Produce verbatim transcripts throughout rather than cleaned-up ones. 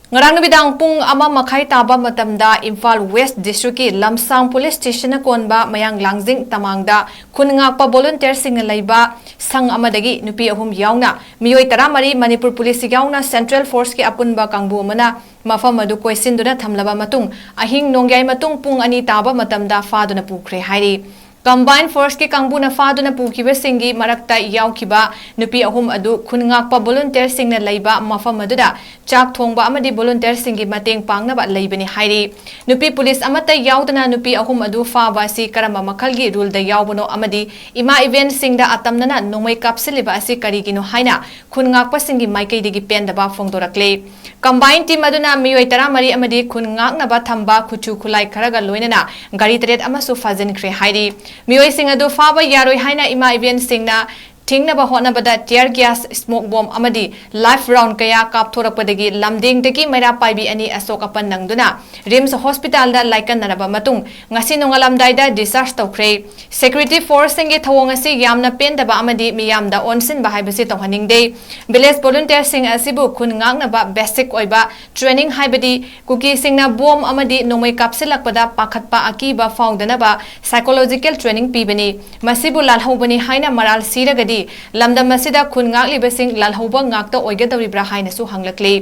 ꯉꯔꯥꯡ ꯅꯨꯃꯤꯗꯥꯡ ꯄꯨꯡ ꯑꯃ ꯃꯈꯥꯏ ꯇꯥꯕ ꯃꯇꯝꯗ ꯏꯝꯐꯥꯜ ꯋꯦꯁ ꯗꯤꯁꯇ꯭ꯔꯤꯛꯀꯤ ꯂꯝꯁꯥꯡ ꯄꯨꯂꯤꯁ ꯁ꯭ꯇꯦꯁꯟꯅ ꯀꯣꯟꯕ ꯃꯌꯥꯡ ꯂꯥꯡꯖꯤꯡ ꯇꯃꯥꯡꯗ ꯈꯨꯟ ꯉꯥꯛꯄ ꯚꯣꯂꯨꯟꯇꯤꯌꯔꯁꯤꯡꯅ ꯂꯩꯕ ꯁꯪ ꯑꯃꯗꯒꯤ ꯅꯨꯄꯤ ꯑꯍꯨꯝ ꯌꯥꯎꯅ ꯃꯤꯑꯣꯏ ꯇꯔꯥꯃꯔꯤ, ꯃꯅꯤꯄꯨꯔ ꯄꯨꯂꯤꯁ ꯌꯥꯎꯅ ꯁꯦꯟꯇ꯭ꯔꯦꯜ ꯐꯣꯔꯁꯀꯤ ꯑꯄꯨꯟꯕ ꯀꯥꯡꯕꯨ ꯑꯃꯅ ꯃꯐꯝ ꯑꯗꯨ ꯀꯣꯏꯁꯤꯟꯗꯨꯅ ꯊꯝꯂꯕ ꯃꯇꯨꯡ, ꯑꯍꯤꯡ ꯅꯣꯡꯌꯥꯏ ꯃꯇꯨꯡ ꯄꯨꯡ ꯑꯅꯤ ꯇꯥꯕ ꯃꯇꯝꯗ ꯐꯥꯗꯨꯅ ꯄꯨꯈ꯭ꯔꯦ ꯍꯥꯏꯔꯤ꯫ ꯀꯝꯕꯥꯏꯟ ꯐꯣꯔꯁꯀꯤ ꯀꯥꯡꯕꯨꯅ ꯐꯥꯗꯨꯅ ꯄꯨꯈꯤꯕꯁꯤꯡꯒꯤ ꯃꯔꯛꯇ ꯌꯥꯎꯈꯤꯕ ꯅꯨꯄꯤ ꯑꯍꯨꯝ ꯑꯗꯨ ꯈꯨꯟ ꯉꯥꯛꯄ ꯚꯣꯂꯨꯟꯇꯤꯌꯔꯁꯤꯡꯅ ꯂꯩꯕ ꯃꯐꯝ ꯑꯗꯨꯗ ꯆꯥꯛ ꯊꯣꯡꯕ ꯑꯃꯗꯤ ꯚꯣꯂꯨꯟꯇꯤꯌꯔꯁꯤꯡꯒꯤ ꯃꯇꯦꯡ ꯄꯥꯡꯅꯕ ꯂꯩꯕꯅꯤ ꯍꯥꯏꯔꯤ꯫ ꯅꯨꯄꯤ ꯄꯨꯂꯤꯁ ꯑꯃꯠꯇ ꯌꯥꯎꯗꯅ ꯅꯨꯄꯤ ꯑꯍꯨꯝ ꯑꯗꯨ ꯐꯥꯕ ꯑꯁꯤ ꯀꯔꯝꯕ ꯃꯈꯜꯒꯤ ꯔꯨꯜꯗ ꯌꯥꯎꯕꯅꯣ ꯑꯃꯗꯤ ꯏꯃꯥ ꯏꯕꯦꯟꯁꯤꯡꯗ ꯑꯇꯝꯅꯅ ꯅꯣꯡꯃꯩ ꯀꯥꯞꯁꯤꯜꯂꯤꯕ ꯑꯁꯤ ꯀꯔꯤꯒꯤꯅꯣ ꯍꯥꯏꯅ ꯈꯨꯟ ꯉꯥꯛꯄꯁꯤꯡꯒꯤ ꯃꯥꯏꯀꯩꯗꯒꯤ ꯄꯦꯟꯗꯕ ꯐꯣꯡꯗꯣꯔꯛꯂꯤ꯫ ꯀꯝꯕꯥꯏꯟ ꯇꯤꯝ ꯑꯗꯨꯅ ꯃꯤꯑꯣꯏ ꯇꯔꯥꯃꯔꯤ ꯑꯃꯗꯤ ꯈꯨꯟ ꯉꯥꯛꯅꯕ ꯊꯝꯕ ꯈꯨꯠꯁꯨ ꯈꯨꯠꯂꯥꯏ ꯈꯔꯒ ꯂꯣꯏꯅꯅ ꯒꯥꯔꯤ ꯇꯔꯦꯠ ꯑꯃꯁꯨ ꯐꯥꯖꯤꯟꯈ꯭ꯔꯦ ꯍꯥꯏꯔꯤ꯫ ꯃꯤꯑꯣꯏꯁꯤꯡ ꯑꯗꯨ ꯐꯥꯕ ꯌꯥꯔꯣꯏ ꯍꯥꯏꯅ ꯏꯃꯥ ꯏꯕꯦꯟꯁꯤꯡꯅ ꯊꯤꯡꯅꯕ ꯍꯣꯠꯅꯕꯗ tear gas, smoke bomb ꯑꯃꯗꯤ live round ꯀꯌꯥ ꯀꯥꯞꯊꯣꯔꯛꯄꯗꯒꯤ ꯂꯝꯗꯦꯡꯗꯒꯤ ꯃꯩꯔꯥ ꯄꯥꯏꯕꯤ ꯑꯅꯤ ꯑꯁꯣꯛ ꯑꯄꯟ ꯅꯪꯗꯨꯅ ꯔꯤꯝꯁ ꯍꯣꯁꯄꯤꯇꯥꯜꯗ ꯂꯥꯏꯀꯠꯅꯔꯕ ꯃꯇꯨꯡ ꯉꯁꯤ ꯅꯣꯡꯉꯥꯜꯂꯝꯗꯥꯏꯗ discharge ꯇꯧꯈ꯭ꯔꯦ꯫ Security forceꯁꯤꯡꯒꯤ ꯊꯧꯑꯣꯡ ꯑꯁꯤ ꯌꯥꯝꯅ ꯄꯦꯟꯗꯕ ꯑꯃꯗꯤ ꯃꯤꯌꯥꯝꯗ ꯑꯣꯟꯁꯤꯟꯕ ꯍꯥꯏꯕꯁꯤ ꯇꯧꯍꯟꯅꯤꯡꯗꯦ꯫ Village volunteerꯁꯤꯡ ꯑꯁꯤꯕꯨ ꯈꯨꯟ ꯉꯥꯛꯅꯕ basic ꯑꯣꯏꯕ training ꯍꯥꯏꯕꯗꯤ ꯀꯨꯀꯤꯁꯤꯡꯅ ꯕꯣꯝ ꯑꯃꯗꯤ ꯅꯣꯡꯃꯩ ꯀꯥꯞꯁꯤꯜꯂꯛꯄꯗ ꯄꯥꯈꯠꯄ ꯑꯀꯤꯕ ꯐꯥꯎꯗꯅꯕ psychological training ꯄꯤꯕꯅꯤ꯫ ꯃꯁꯤꯕꯨ ꯂꯥꯜꯍꯧꯕꯅꯤ ꯍꯥꯏꯅ ꯃꯔꯥꯜ ꯁꯤꯔꯒꯗꯤ ꯂꯝꯗꯝ ꯑꯁꯤꯗ ꯈꯨꯟ ꯉꯥꯛꯂꯤꯕꯁꯤꯡ ꯂꯥꯜꯍꯧꯕ ꯉꯥꯛꯇ ꯑꯣꯏꯒꯗꯧꯔꯤꯕ꯭ꯔꯥ ꯍꯥꯏꯅꯁꯨ ꯍꯪꯂꯛꯂꯤ꯫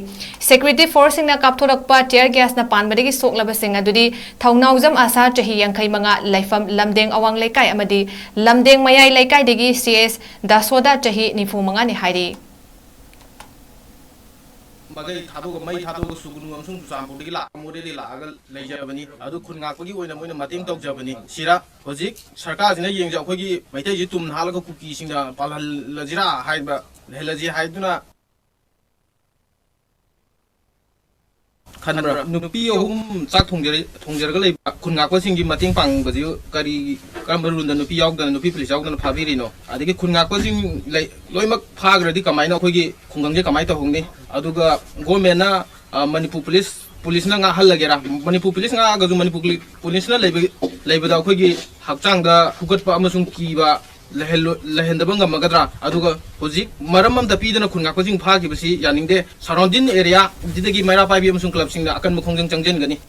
Security forceꯁꯤꯡꯅ ꯀꯥꯞꯊꯣꯔꯛꯄ tear gasꯅ ꯄꯥꯟꯕꯗꯒꯤ ꯁꯣꯛꯂꯕꯁꯤꯡ ꯑꯗꯨꯗꯤ ꯊꯧꯅꯥꯎꯖꯝ ꯑꯁꯥ, ꯆꯍꯤ ꯌꯥꯡꯈꯩ ꯃꯉꯥ, ꯂꯩꯐꯝ ꯂꯝꯗꯦꯡ ꯑꯋꯥꯡ ꯂꯩꯀꯥꯏ ꯑꯃꯗꯤ ꯂꯝꯗꯦꯡ ꯃꯌꯥꯏ ꯂꯩꯀꯥꯏꯗꯒꯤ ꯁꯤ ꯑꯦꯁ ꯗꯥꯁꯣꯗꯥ, ꯆꯍꯤ ꯅꯤꯐꯨ ꯃꯉꯥꯅꯤ ꯍꯥꯏꯔꯤ꯫ ꯃꯒꯩ ꯊꯥꯗꯣꯛꯑꯒ, ꯃꯩ ꯊꯥꯗꯣꯛꯑꯒ ꯁꯨꯒꯅꯨ ꯑꯃꯁꯨꯡ ꯆꯨꯔꯆꯥꯟꯄꯨꯔꯗꯒꯤ ꯂꯥꯛꯑꯒ ꯃꯣꯔꯦꯗꯒꯤ ꯂꯥꯛꯑꯒ ꯂꯩꯖꯕꯅꯤ꯫ ꯑꯗꯨ ꯈꯨꯟ ꯉꯥꯛꯄꯒꯤ ꯑꯣꯏꯅ ꯃꯣꯏꯅ ꯃꯇꯦꯡ ꯇꯧꯖꯕꯅꯤ꯫ ꯁꯤꯔ ꯍꯧꯖꯤꯛ ꯁꯔꯀꯥꯔꯁꯤꯅ ꯌꯦꯡꯖ-, ꯑꯩꯈꯣꯏꯒꯤ ꯃꯩꯇꯩꯁꯤ ꯇꯨꯝꯅ ꯍꯥꯠꯂꯒ ꯀꯨꯀꯤꯁꯤꯡꯅ ꯄꯥꯜꯍꯜꯂꯁꯤꯔꯥ ꯍꯥꯏꯕ, ꯂꯩꯍꯜꯂꯁꯤ ꯍꯥꯏꯗꯨꯅ ꯈꯟꯕ꯭ꯔꯥ? ꯅꯨꯄꯤ ꯑꯍꯨꯝ ꯆꯥꯛ ꯊꯣꯡꯖꯔ-, ꯊꯣꯡꯖꯔꯒ ꯂꯩꯕ ꯈꯨꯟ ꯉꯥꯛꯄꯁꯤꯡꯒꯤ ꯃꯇꯦꯡ ꯄꯥꯡꯕꯁꯤ ꯀꯔꯤ, ꯀꯔꯝꯕ ꯔꯨꯜꯗ ꯅꯨꯄꯤ ꯌꯥꯎꯗꯅ, ꯅꯨꯄꯤ ꯄꯨꯂꯤꯁ ꯌꯥꯎꯗꯅ ꯐꯥꯕꯤꯔꯤꯅꯣ? ꯑꯗꯒꯤ ꯈꯨꯟ ꯉꯥꯛꯄꯁꯤꯡ ꯂꯩ-, ꯂꯣꯏꯅꯃꯛ ꯐꯥꯈ꯭ꯔꯗꯤ ꯀꯃꯥꯏꯅ ꯑꯩꯈꯣꯏꯒꯤ ꯈꯨꯡꯒꯪꯁꯦ ꯀꯃꯥꯏꯅ ꯇꯧꯍꯧꯅꯤ? ꯑꯗꯨꯒ ꯒꯣꯔꯃꯦꯟꯅ, ꯑ, ꯃꯅꯤꯄꯨꯔ ꯄꯨꯂꯤꯁ, ꯄꯨꯂꯤꯁꯅ ꯉꯥꯛꯍꯜꯂꯒꯦꯔꯥ? ꯃꯅꯤꯄꯨꯔ ꯄꯨꯂꯤꯁ ꯉꯥꯛꯑꯒꯁꯨ ꯃꯅꯤꯄꯨꯔ ꯄꯨꯂꯤ-, ꯄꯨꯂꯤꯁꯅ ꯂꯩꯕ-, ꯂꯩꯕꯗ ꯑꯩꯈꯣꯏꯒꯤ ꯍꯛꯆꯥꯡꯗ ꯍꯨꯒꯠꯄ ꯑꯃꯁꯨꯡ ꯀꯤꯕ ꯂꯩꯍꯜꯂꯣ-, ꯂꯩꯍꯟꯗꯕ ꯉꯝꯃꯒꯗ꯭ꯔꯥ? ꯑꯗꯨꯒ ꯍꯧꯖꯤꯛ ꯃꯔꯝ ꯑꯝꯇ ꯄꯤꯗꯅ ꯈꯨꯟ ꯉꯥꯛꯄꯁꯤꯡ ꯐꯥꯈꯤꯕꯁꯤ ꯌꯥꯅꯤꯡꯗꯦ꯫ ꯁꯔꯥꯎꯟꯗꯤꯡ ꯑꯦꯔꯤꯌꯥꯁꯤꯗꯒꯤ ꯃꯩꯔꯥ ꯄꯥꯏꯕꯤ ꯑꯃꯁꯨꯡ ꯀ꯭ꯂꯕꯁꯤꯡꯅ ꯑꯀꯟꯕ ꯈꯣꯡꯖꯪ ꯆꯪꯁꯤꯟꯒꯅꯤ꯫